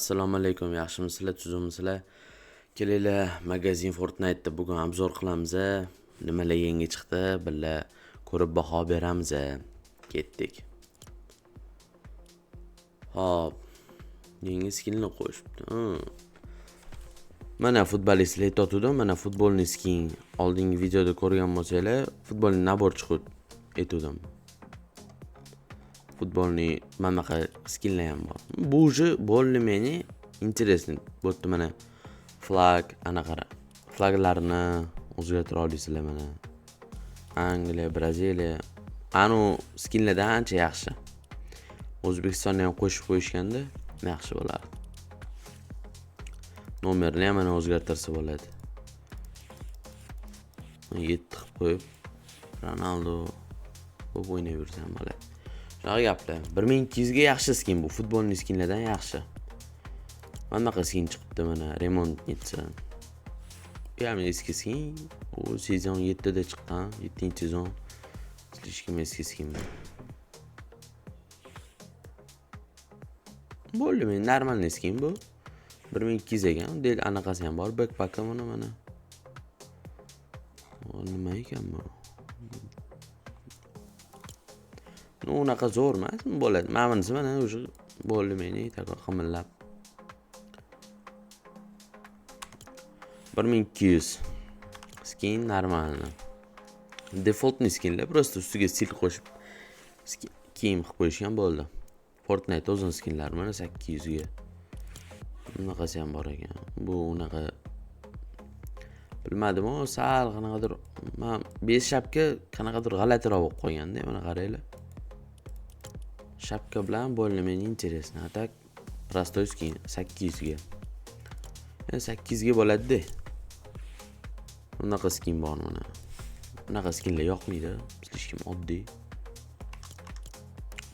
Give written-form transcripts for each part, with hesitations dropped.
Assalomu alaykum, yaxshimisizlar, tuzukmisizlar? Kelinglar, magazin Fortnite'da bugun obzor qilamiz. Nimalar yangi chiqdi, birga ko'rib baho beramiz. Ketdik. Hop. Yangi skinni qo'shibdi. Mana futbolistlar aytotgandim, mana futbolni skin oldingi videoda ko'rgan bo'lsanglar, futbolni nabor chiqib aytgandim. Futbolni mana bunaqa skinlar ham bor. Bu уже более-менее интересный. Bu yerda mana flag, anaqa flaglarni o'zgartira olasizlar mana. Angliya, Braziliya. Anu skinlardan ancha yaxshi. O'zbekistonni ham qo'shib qo'yishganda yaxshi bo'lardi. Nomerni ham mana o'zgartirsa bo'ladi. 7 qilib qo'yib Ronaldo bo'lib o'ynayversa ham bo'ladi. Shunaqa gaplar. 1200 ga yaxshi skin bu. Futbolni skinlardan yaxshi. Mana bunaqa skin chiqibdi mana remontnitsa. Bu ham eski skin. U sezon 7 da chiqqan, 7-sezon. Слишком eski skin bu. Bo'ldi, men нормальный skin bu. 1200 ekan. Del anaqasi ham bor, backpack mana mana. O, nima ekan bu? Ну, unaqa zo'r emas, bo'ladi. Mana bunisi mana уже bo'ldi meni такой qimillab. 1200 skin нормально. Defaultni skinlar просто ustiga stil qo'shib kiyim qilib qo'yishgan bo'ldi. Fortnite o'zini skinlari mana 800 ga. Bunaqasi ham bor ekan. Bu unaqa bilmadim, u sal qanaqadir man bez shapka qanaqadir g'alatiroq bo'lib qolganda, mana qaranglar. Shapka bilan более-менее интересно. А так простой skin 800 ga. Endi 800 ga bo'ladi-da. Bunaqa skin bor mana. Bunaqa skinlar yoqmaydi, слишком oddiy.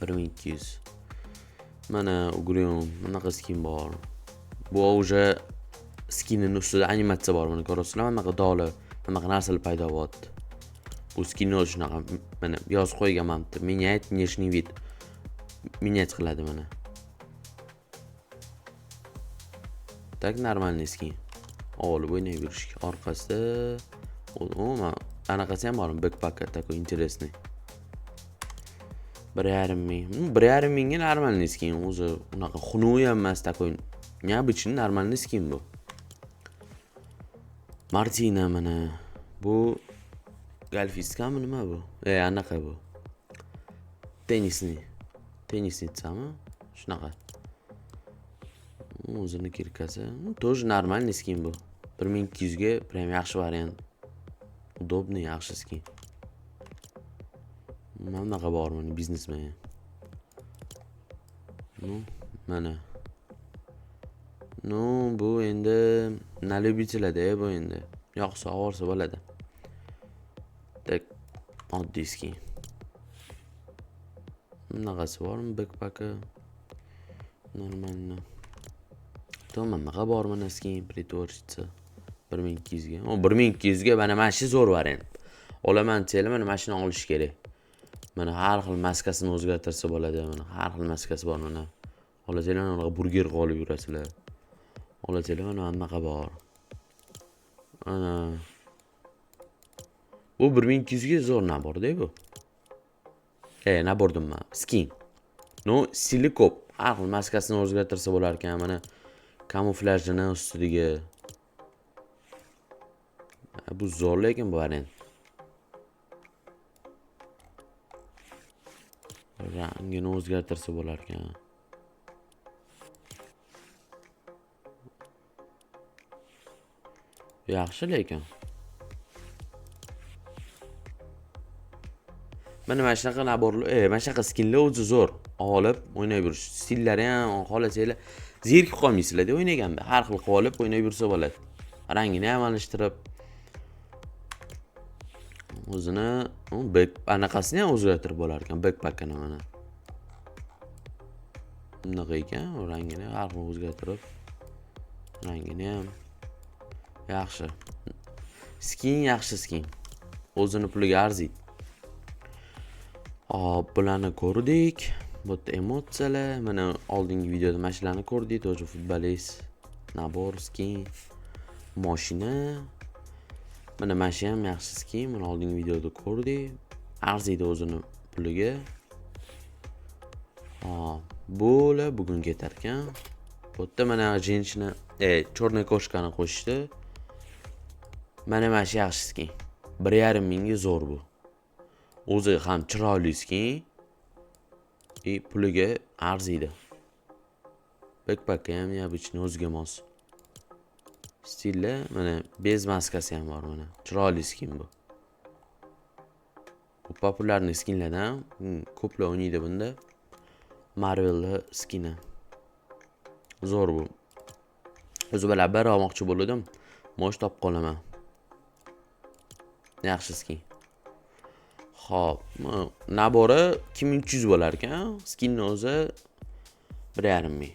1200. Mana Ugrium, bunaqa skin bor. Bu уже skinning ustida animatsiya bor, mana ko'rasizlar, mana bunaqa dog'lar, mana bunaqa narsalar paydo bo'lyapti. Bu skinni o'zi shunaqa, mana yozib qo'ygan mana bu yerda, меняет внешний вид. Менять qiladi mana. Так нормальный skin. Olib o'ynay yurishga. Orqasida umuman anaqasi ham bor, backpack такой интересный. 1,5 ming. 1,5 mingga нормальный skin o'zi unaqa xunuk ham emas, такой необычный нормальный skin bu. Martina mana bu golfistkami nima bu? Anaqa bu. Tennisni. Tennisnitsami? Shunaqa. O'zini kirkasi. Тоже нормальный skin bu. 1200 ga prям yaxshi variant. Удобный, yaxshi skin. Mana bunaqa bor mana biznesmen. Ну, mana. Ну, bu endi na любителя-da bu endi. Yoqsa olsa bo'ladi. Так, oddiy skin. Bunaqasi bormi backpacki? Нормально. Tamam, bunaqa bor mana skin притворщица 1200 ga. O 1200 ga mana shu zo'r variant. Olaman desanglar mana shuni olish kerak. Mana har xil maskasini o'zgartirsa bo'ladi, mana har xil maskasi bor mana. Olasanglar mana bunaqa burger qilib olib yurasizlar. Olasanglar mana bunaqa bor. Ana. Bu 1200 ga zo'r naborda bu. Nabor deyman, skin. No, stili ko'p. Har xil maskasini o'zgartirsa bo'lar ekan, mana kamuflyajini ustidagi. Bu zo'r lekin bu variant. Rangini o'zgartirsa bo'lar ekan. Yaxshi lekin. Mana mana shunaqa naborlar, mana shunaqa skinlar o'zi zo'r. Olib o'ynay yurish. Stillari ham xohlasanglar zerikib qolmaysizlar-da o'ynaganda. Har xil qilib olib o'ynay yursa bo'ladi. Rangini ham alishtirib o'zini back anaqasini ham o'zgartirib bo'lar ekan, backpackini mana. Bunaqa ekan, rangini har xil o'zgartirib rangini ham yaxshi. Skin yaxshi skin. O'zini puliga arziydi. Hop, bularni ko'rdik. Bu yerda emotsiyalar, mana oldingi videoda mana shularni ko'rdik, тоже futbolist, набор, skin, mashina. Mana shu ham yaxshi skin, buni oldingi videoda ko'rdik. Arziydi o'zini puliga. Hop, bular bugun ketar ekan. Bu yerda mana женщина, черная кошка ni qo'shishdi. Mana shu yaxshi skin. 1,5 mingga zo'r bu. O'zi ham chiroyli skin. И puliga arziydi. Backpack ham необычный, o'ziga mos. Stilda mana без maskasi ham bor mana. Chiroyli skin bu. Bu популярный skinlardan, ko'plar o'ynaydi bunda. Marvel'ni skini. Zo'r bu. O'zi bilan bir olmoqchi bo'ldim. Mosh topib qolaman. Yaxshi skin. Xo'p, набор i 2300 bo'lar ekan. Skinni o'zi 1,5 ming.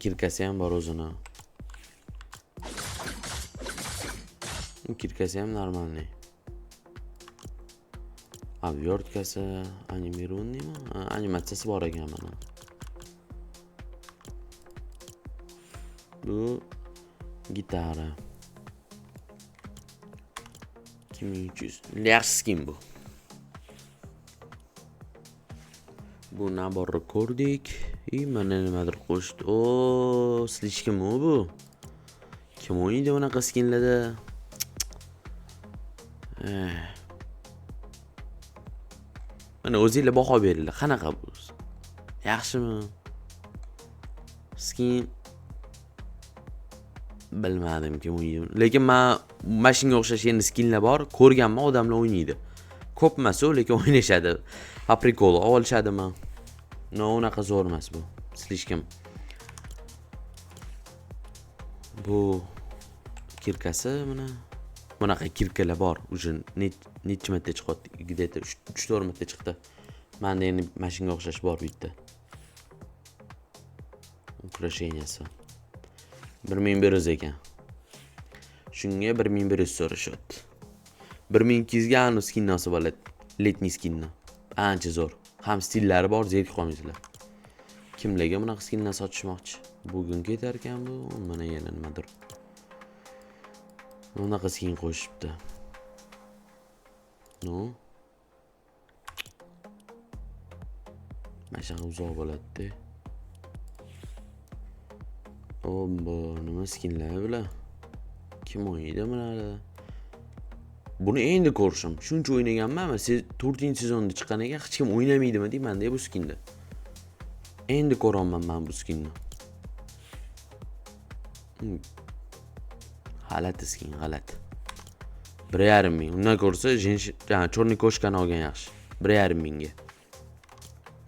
Кирка si ham bor o'zini. Кирка si ham нормальный. Обвертка si анимированный mi? Animatsiyasi bor ekan mana. Bu gitara. 2300. Yaxshi skin bu. Bu набор ni ko'rdik. И mana nimadir qo'shdi. O, слишком bu. Kim o'ynaydi bunaqa skinlarda? Mana o'zinglar baho beringlar. Qanaqa bu? Yaxshimi? Skin bilmadim kim o'ynaydi. Lekin men mana shunga o'xshash endi skinlar bor, ko'rganman, odamlar o'ynaydi. Ko'p emas u, lekin o'ynashadi. По приколу olishadimi? No, unaqa zo'r emas bu. Слишком. Bu кирка si mana. Bunaqa кирка lar bor. Уже necha marta chiqyapti? Где-то 3-4 marta chiqdi. Menda endi mana shunga o'xshash bor bitta. Украшения si. 1100 ekan. Shunga 1100 so'rashyapti. 1200 ga anu skinni olsa bo'ladi. Letniy skinni. Ancha zo'r. Ham stillari bor, zerikib qolmaysizlar. Kimlarga bunaqa skinlar sotishmoqchi? Bugun ketar ekan bu. Mana yana nimadir. Bunaqa skin qo'shibdi. No. Mana shunaqa uzoq bo'ladi-da. Obbo, nima skinlar bular? Kim o'ynaydi bularni? Buni endi ko'rishim. Shuncha o'ynaganman, men 4-sezonda chiqqan ekan, hech kim o'ynamaydimi deyman-da bu skinni. Endi ko'raman men bu skinni. G'alati skin, g'alati. 1,5 ming. Undan ko'rsa, черный кошка ni olgan yaxshi. 1,5 mingga.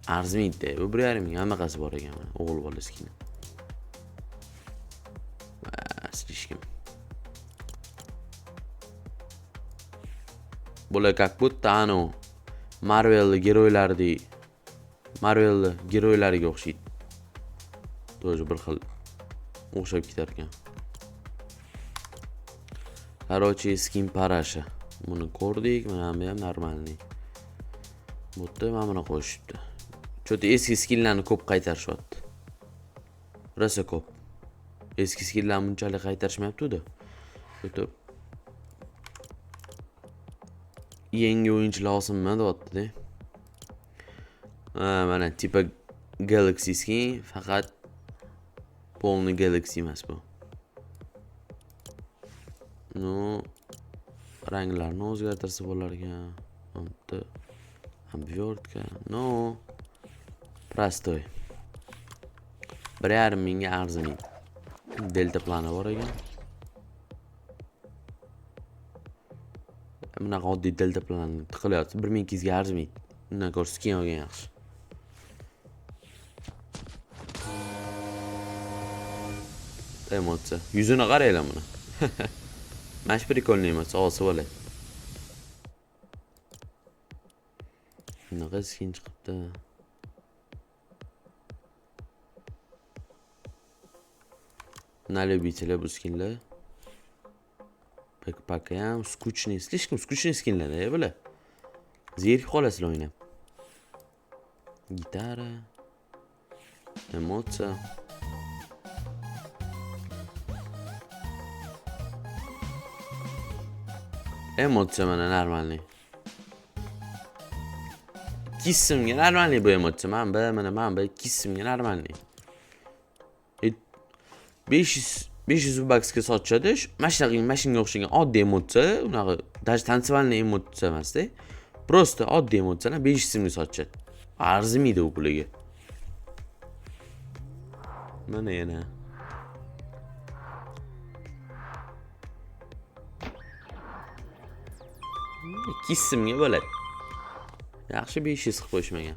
Arzimaydi-da. Bu 1,5 ming hammasi bor ekan mana o'g'il bola skini. Слишком. Bular как будто anu Marvel geroylaridek, Marvel geroylariga o'xshaydi. Тоже bir xil o'xshab ketar ekan. Короче, skin parasha. Buni ko'rdik, mana bu ham normalniy. Bu yerda mana buni qo'shibdi. Cho'ta eski skinlarni ko'p qaytarishyapti. Rosa ko'p. Eski skinlarni bunchalik qaytarishmayapti-da. O'tib yangi o'yinchilar olsinmi deyapti-da. Ha, mana tipa Galaxy skin, faqat полный Galaxy emas bu. No, ranglarni o'zgartirsa bo'lar ekan. Bitta обвертка. No, простой. 1,5 mingga arzimaydi. Delta plani bor ekan. Bunaqa oddiy delta planni tiqilyapti. 1200 ga arzimaydi. Undan ko'ra skin olgan yaxshi. Emotsiya. Yuzini qaranglar buni. Mana shu prikolniy emotsiya olsa bo'ladi. Bunaqa skin chiqibdi. Na любителя bu skinlar. Backpack ham скучный, слишком скучный skinlar-da bular. Zerikib qolasizlar o'ynab. Gitara. Emotsiya. Emotsiya mana нормальный. 200 so'mga нормальный bu emotsiya. Mana bu, mana bu 200 so'mga нормальный. 500 baksga sotishadi. Mana shunaqa, mana shunga o'xshagan oddiy emotsiya, unaqa даже танцевальный emotsiya emasda. Просто oddiy emotsiyalar 500 so'mga sotishadi. Arzimaydi u puliga. Mana yana. 200 so'mga bo'ladi. Yaxshi 500 qilib qo'yishmagan.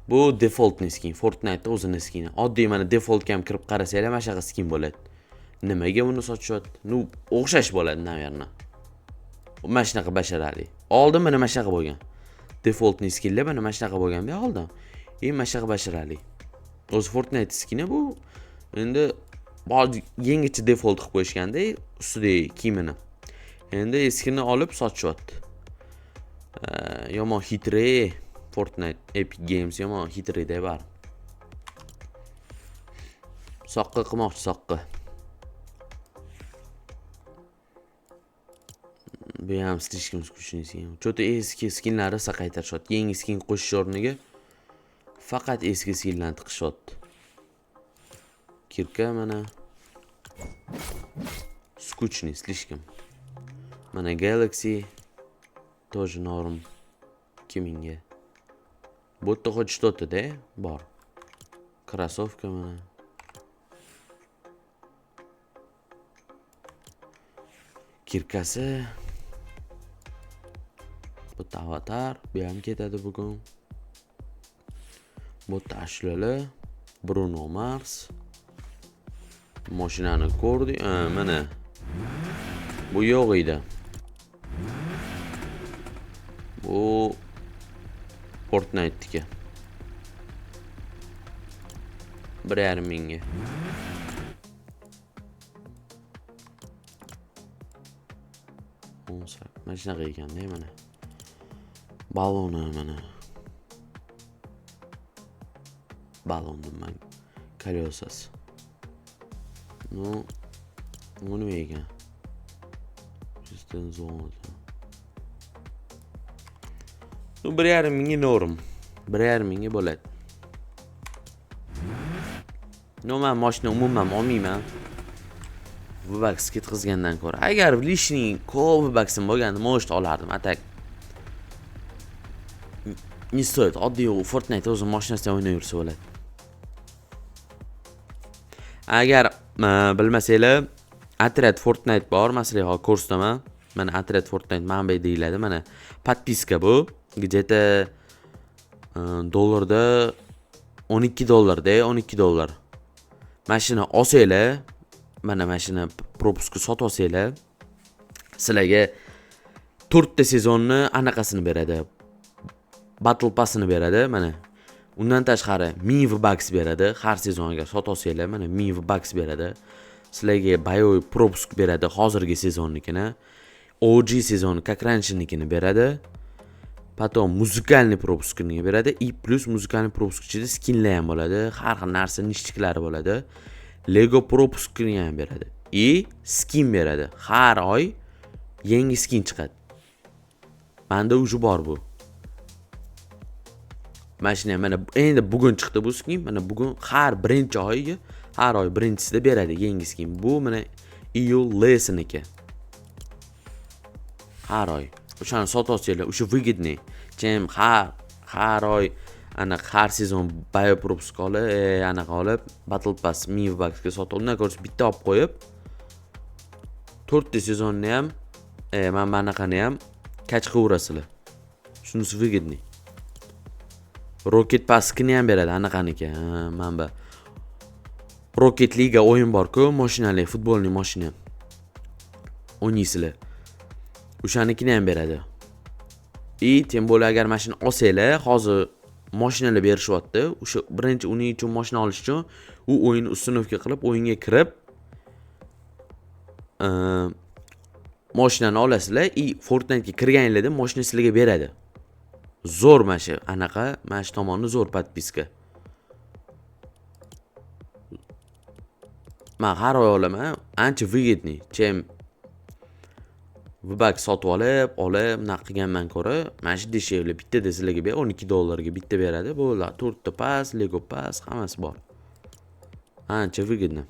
Bu default skin, Fortnite'da o'zini skini. Oddiy mana defaultga ham kirib qarasanglar, mana shunaqa skin bo'ladi. Nimaga buni sotishyapti? Ну, o'xshash bo'ladi, наверное. Mana shunaqa basharali. Oldin mana shunaqa bo'lgan. Default skinlar mana shunaqa bo'lgan bu oldin. Endi mana shunaqa basharali. O'zi Fortnite skini bu endi yangicha default qilib qo'yishganda ustidagi kiyimini. Endi eskini olib sotishyapti. Yomon хитрый Fortnite, Epic Games yomon хитрый da bar. Soqqa qilmoqchi, soqqa. Bu ham слишком скучный skin. Что-то eski skinlarni rosa qaytarishyapti. Yangi skin qo'shish o'rniga faqat eski skinlarni tiqishyapti. Кирка mana. Скучный слишком. Mana Galaxy тоже норм. 2000ga. Bu yerda хоть что-то da bor. Кроссовка mana. Кирка si. Bu yerda avatar, bu ham ketadi bugun. Bu yerda ashulalar, Bruno Mars. Mashinani ko'rdik. Ha, mana. Bu yo'q edi. Bu Fortnite'niki. 1,5 mingga. Mana shunaqa ekanda mana. Baloni mana. Balon man. Колёса si. Ну, bu nima ekan? Чисто золото. Ну, 1,5 mingga норм. 1,5 mingga bo'ladi. Но, man mashina umuman olmayman. V-Bucks ketqizgandan ko'ra. Agar лишний ko'p V-Bucksim bo'lganda, может, olardim. А так не стоит. Oddiy u Fortnite o'zi mashinasida o'ynayversa bo'ladi. Agar bilmasanglar, Отряд Fortnite bor, masalan, hozir ko'rsataman. Mana Отряд Fortnite mana bu deyiladi. Mana подписка bu. Где-то dollarda 12 dollarda, 12 dollar. Mana shuni olsanglar, mana shuni пропуск ni sotib olsanglar, sizlarga 4 ta sezonni anaqasini beradi. Battle Pass'ini beradi, mana. Undan tashqari 1000 V-Bucks beradi. Har sezon agar sotib olsanglar, mana 1000 V-Bucks beradi. Sizlarga боевой пропуск beradi hozirgi sezonnikini. OG sezoni как раньше nikini beradi. Потом музыкальный пропуск ini beradi и плюс музыкальный пропуск ichida skinlar ham bo'ladi, har xil narsa ништяк lari bo'ladi. Lego пропуск ini ham beradi. И skin beradi. Har oy yangi skin chiqadi. Menda уже bor bu. Mana shuni ham mana endi bugun chiqdi bu skin. Mana bugun har birinchi oyiga, har oy birinchisida beradi yangi skin. Bu mana iyul Lesiniki. Har oy. O'shani sotib olsanglar, o'sha выгодный. Чем har oy anaqa har sezon боевой пропуск olib, anaqa olib, Battle Pass 1000 bucksga sotib, undan ko'ra bitta olib qo'yib, to'rtta sezonni ham, mana bunaqani ham кач qilaverasizlar. Shunisi выгодный. Rocket Pass'kini ham beradi anaqaniki. Mana bu Rocket League o'yin bor-ku, mashinali, futbolniy mashina. O'ynaysizlar. O'shanikini ham beradi. И тем более agar mashina olsanglar, hozir mashinalar berishyapti. O'sha birinchi uning uchun mashina olish uchun u o'yinni установка qilib, o'yinga kirib, mashinani olasizlar и Fortnite'ga kirganinglarda mashina sizlarga beradi. Zo'r mana shu anaqa, mana shu tomoni zo'r подписка. Men har oy olaman, ancha выгодный, чем V-Bucks sotib olib, bunaqa qilgandan ko'ra, mana shu дешевле bittada sizlarga $12 ga bitta beradi. Bo'ldi, 4 ta pas, Lego pas, hammasi bor. Ancha выгодно.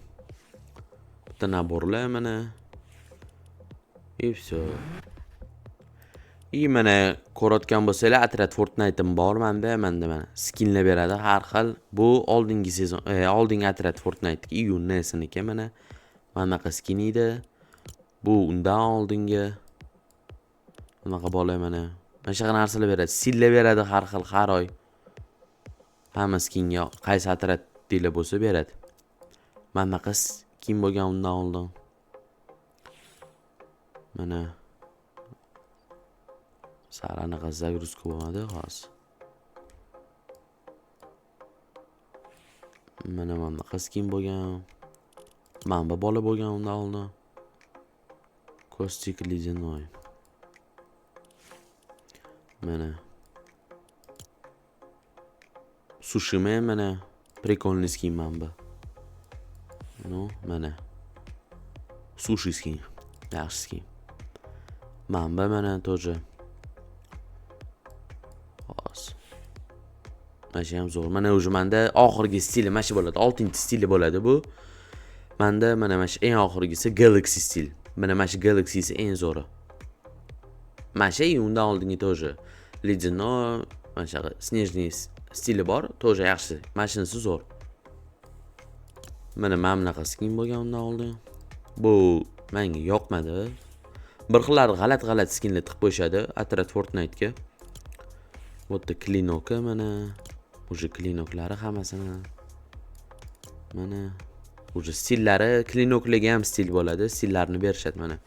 Bitta набор lar mana. И всё. И mana ko'rayotgan bo'lsanglar, Отряд Fortnite'im bor menda, menda mana skinlar beradi har xil. Bu oldingi sezon, oldingi Отряд Fortnite'niki iyunnisiniki mana. Mana bunaqa skin edi. Bu undan oldingi. Bunaqa bola mana. Mana shunaqa narsalar beradi. Stillar beradi har xil har oy. Hamma skinga qaysi отряд dinglar bo'lsa beradi. Mana bunaqa skin bo'lgan undan oldin. Mana sal anaqa загрузка bo'lmadi hozir. Mana bunaqa skin bo'lgan. Mana bu bola bo'lgan undan oldin. Kostik ледяной. Mana. Sushima mana прикольный skin mana bu. Ну, mana. Sushi skin. Yaxshi skin. Mana bu mana тоже. Hozir. Mana shu ham zo'r. Mana уже menda oxirgi stili mana shu bo'ladi. 6-stili bo'ladi bu. Menda mana shu eng oxirgisi Galaxy stil. Mana shu Galaxy'si eng zo'ri. Mana shu undan oldingi тоже ледяной, mana shunaqa снежный stili bor, тоже yaxshi. Mana shunisi zo'r. Mana bunaqa skin bo'lgan undan oldin. Bu menga yoqmadi. Bir xillari g'alat-g'alat skinlar tiqib qo'yishadi Отряд Fortnite'ga. Bu yerda клинок i mana, уже клинок lari hammasini. Mana уже stillari, клинок larga ham stil bo'ladi, stillarni berishadi mana.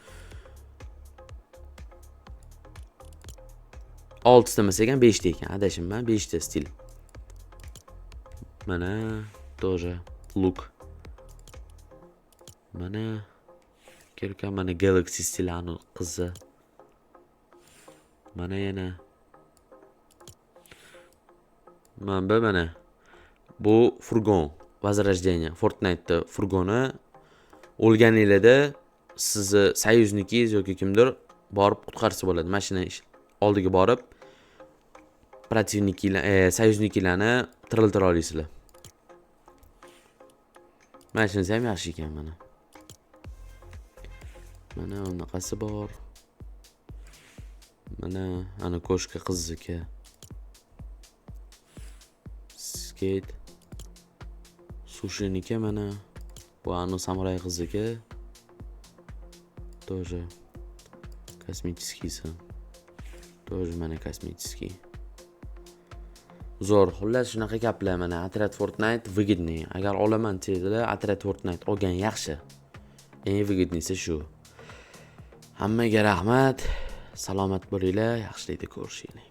6 ta emas ekan, 5 ta ekan, adashimman, 5 ta stil. Mana тоже look. Mana kelgan mana Galaxy stili anu qizi. Mana yana mana bu mana bu furgon Возрождение Fortnite'da furgoni o'lganinglarda sizni союзник ingiz yoki kimdir borib qutqarsa bo'ladi. Mashina oldiga borib противник lar, союзник larni tiriltira olasizlar. Mana shunisi ham yaxshi ekan mana. Mana unaqasi bor. Mana ana кошка qizniki. Skate. Sushiniki mana. Bu anu samuray qizniki. Тоже космический si. Тоже mana космический. Zo'r, xullas shunaqa gaplar mana Отряд Fortnite выгодный. Agar olaman desanglar, Отряд Fortnite olgan yaxshi. Eng выгодный si shu. Hammaga rahmat. Salomat bo'linglar, yaxshilikda ko'rishaylik.